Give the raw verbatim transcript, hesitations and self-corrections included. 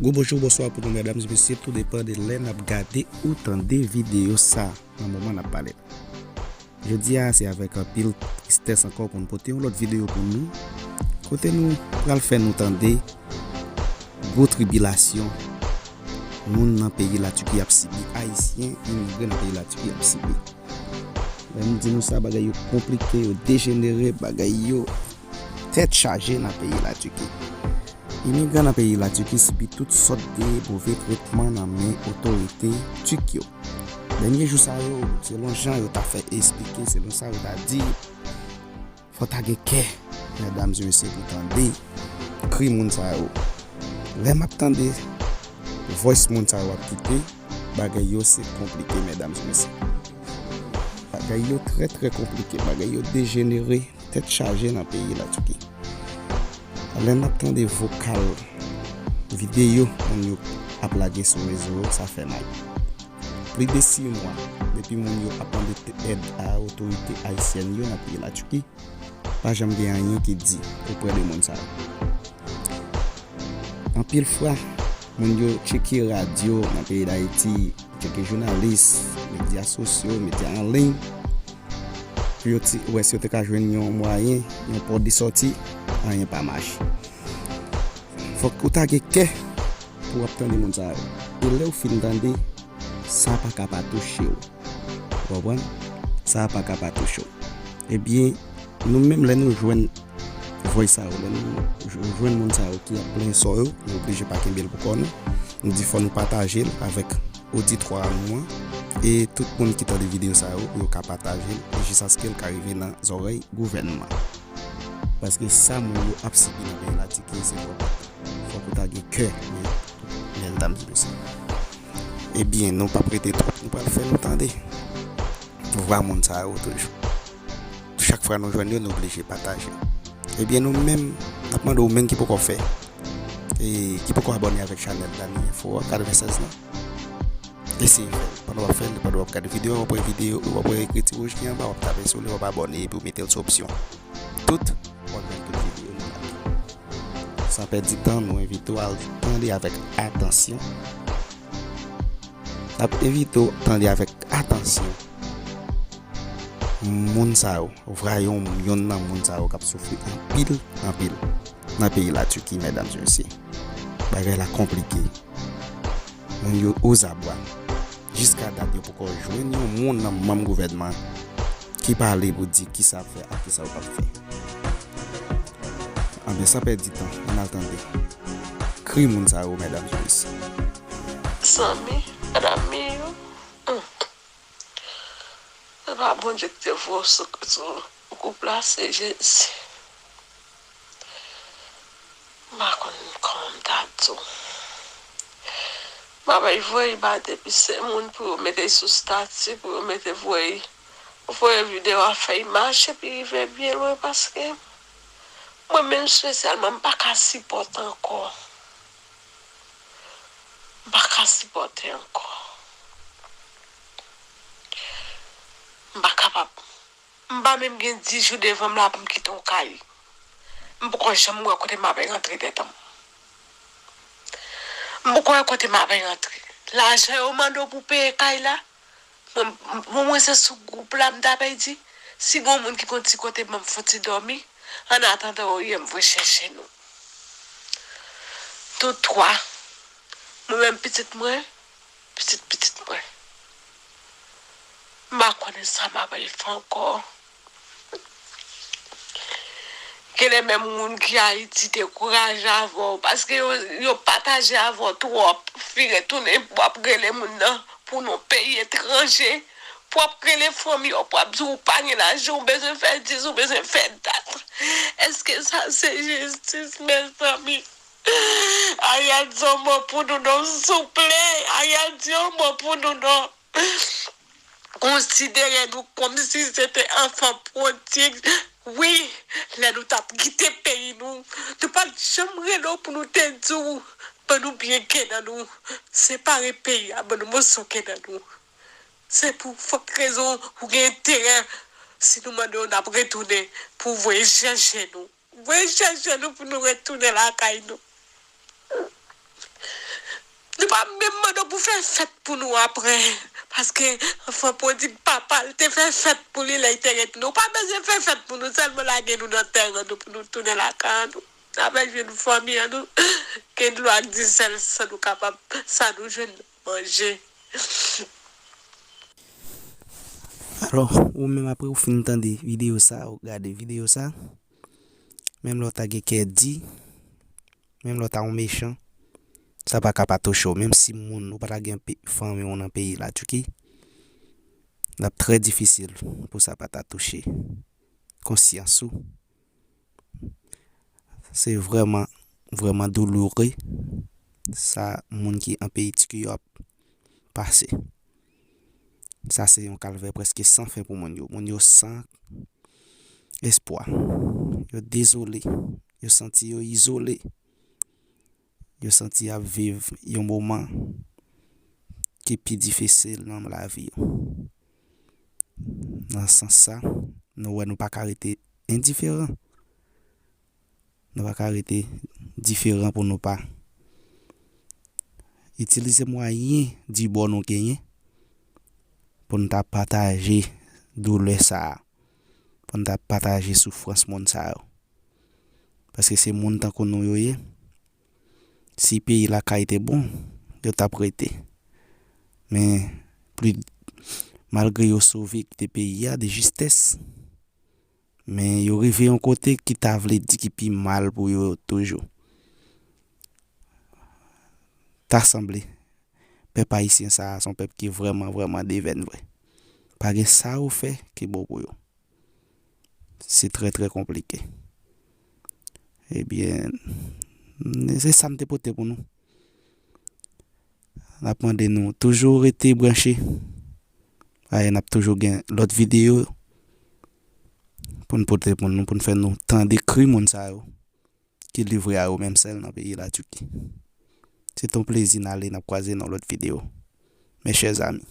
Gwo bonjou, bonswa pou nou, medam e mesye, tou depann de lè n ap gade ou tande videyo sa a, nan moman n ap pale la. Jodi a, se avèk anpil tristès ankò pou n pote yon lòt videyo pou nou, kote nou pral fè nou tande gwo tribilasyon moun nan peyi Latiki ap sibi, Ayisyen imigre nan peyi Latiki ap sibi. Lè m di nou sa, bagay yo konplike, yo dejenere, bagay yo tèt chaje nan peyi Latiki. Imigran nan peyi Latiki sibi tout sòt de move tretman nan men otorite tik yo. Dènye jou sa yo, selon jan yo ta fè esplike, selon sa yo ta di, fò ta gen kè, medam e mesye, pou tande kri moun sa yo. Lè m ap tande voice moun sa yo ap kite, bagay yo se konplike, medam e mesye. Bagay yo trè, trè konplike, bagay yo dejenere, tèt chaje nan peyi Latiki. Lè n ap tande vokal, videyo moun yo ap lage sou rezo yo, sa fè mal. Plis de sis mwa depi moun yo ap mande èd a otorite ayisyèn yo nan peyi Latiki, pa janm gen anyen ki di oprè de moun sa yo. Anpil fwa, moun yo tcheke radyo nan peyi Dayiti, tcheke jounalis, medya sosyo, medya an liy, pou yo ti, wè si yo te ka jwenn yon mwayen, yon pòt de sòti, anyen pa mache. Fòk ou ta gen kè pou w ap tande moun sa yo. E lè w fin tande, sa pa ka pa touche w. Ou konprann? Sa pa ka pa touche w. Ebyen, nou menm, lè nou jwenn voice sa yo, lè nou j-, jwenn moun sa yo ki ap plenyen sò yo, nou oblije pa kenbe l pou kò nou. Nou di fò nou pataje l avèk oditwa nou an. E tout moun ki tande videyo sa yo, pou yo ka pataje l, e jiskaske l ka rive nan zòrèy gouvènman. Paske sa moun yo ap sibi nan peyi Latiki, se twòp. Fòk ou ta gen kè, men, medam e mesye. Ebyen, nou p ap rete twòp, nou pral fè nou tande vwa moun sa yo toujou. Chak fwa nou jwenn yo, nou oblije pataje. Ebyen, nou menm, n ap mande ou menm ki poko fè, e ki poko abòne avèk chanèl Dany Info a, katrevennsèz lan, eseye fè l. Pandan w ap fè l, pandan w ap gade videyo, w ap wè videyo, w ap wè ekriti wouj ki anba, w ap tape sou li, w ap abòne, epi w mete l sou opsyon tout, w ap jwenn tout videyo nou lage. San pèdi tan, nou envite w al tande avèk atansyon. N ap envite w tande avèk atansyon moun sa yo, vwa yon, yonn nan moun sa yo k ap soufri anpil, anpil nan peyi Latiki, medam e mesye. Bagay la konplike. Moun yo ozabwa. Jiska dat, yo poko jwenn yon moun nan manm gouvènman ki pale pou di kisa ap fè ak kisa yo p ap fè. Anben, san pèdi tan, ann al tande kri moun sa yo, medam e mesye. Zanmi, medam yo, hmm. Se pa Bondye ki te voye w sou, sou gwoup la, se Jezi. M pa konn kòman m ta di w. M ap voye ba depi se moun pou yo mete sou stati, pou yo mete voye, voye videyo a, fè imaj, epi rive byen lwen, paske mwen menm espesyalman, m pa ka sipòte ankò. M pa ka sipòte ankò. M pa kapab. M pa menm gen dis jou devan m la pou m kite yon kay. M poko janm wè kote m ap rantre tèt an. M poko wè kote m ap rantre. Lajan yo mande w pou peye kay la, mwen, mwen, mwen se sou gwoup la m ta pèdi. Si gon moun ki gon ti kote ban m fouti dòmi, an atandan ou ye m voye chèche nou. Nou twa, mwen menm pitit mwen, pitit pitit mwen. M pa konnen sa m ap al fè ankò. Genlè menm moun ki Ayiti dekouraje avè w, paske yo, yo pataje avè w twòp. Vire tounen, w ap rele moun nan pou non peyi etranje, pou w ap rele fanmi w, pou w ap di w pa gen lajan, ou bezwen fè dis, ou bezwen fè dat. Èske sa se jistis, mezanmi? Ariel di yon mo pou nou non, souple. Ariel di yon mo pou nou non. Konsidere nou kòmsi se te anfan pwodig. Wi, lè nou t ap kite peyi nou, nou pa t janm rele w pou nou te di w, ban nou byen ke nan nou, separe peyi a, ban nou moso ke nan nou. Se pou fòk rezon ou gen enterè, si nou mande w, n ap retounen pou w voye chèche nou. Voye chèche nou pou nou retounen lakay nou. Nou p ap menm mande w pou fè fèt pou nou apre. Paske anfan pwodig papa l te fè fèt pou li lè l te retounen. Ou pa bezwen fè fèt pou nou, sèlman lage nou nan tèren nou pou nou tounen lakay nou. N ap jwenn fanmi an nou. Gen dlo ak disèl san nou kapab, sa nou jwenn nan manje. Alò, ou menm apre ou fin tande videyo sa, ou gade videyo sa, menm lè w ta gen kè di, menm lè w ta yon mechan, sa pa ka pa touche w. Menm si moun ou pa ta gen pe- fanmi w nan peyi Latiki, l ap trè difisil pou sa pa ta touche konsyans ou. Se vrèman, vrèman douloure sa moun ki an peyi Tiki yo ap pase. Sa se yon kalvè prèske san fen pou moun yo. Moun yo san espwa. Yo dezole. Yo santi yo izole. Yo santi y ap viv yon moman ki pi difisil nan lavi yo. Nan sans sa, nou wè nou pa ka rete endiferan. Nou pa ka rete diferan pou nou pa itilize mwayen di bò nou genyen pou n ta pataje doulè sa a, pou n ta pataje soufrans moun sa yo. Paske se moun tankou nou yo ye. Si peyi lakay te bon, yo t ap rete. Men pli malgre yo sove kite peyi a de jistès, men yo rive yon kote ki ta vle di ki pi mal pou yo toujou. Ta sanble pèp ayisyen sa a se yon pèp ki vrèman vrèman devèn vre. Pa gen sa yo fè ki bon pou yo. Se trè trè konplike. Ebyen, se sa m te pote pou nou. N ap mande nou toujou rete branche. Paske n ap toujou gen lòt videyo pou n pote pou nou, pou n fè nou tande kri moun sa yo ki livre a yo menm sèl nan peyi Latiki. Se t on plezi n ale, n ap kwaze nan lòt videyo. Mes chers amis.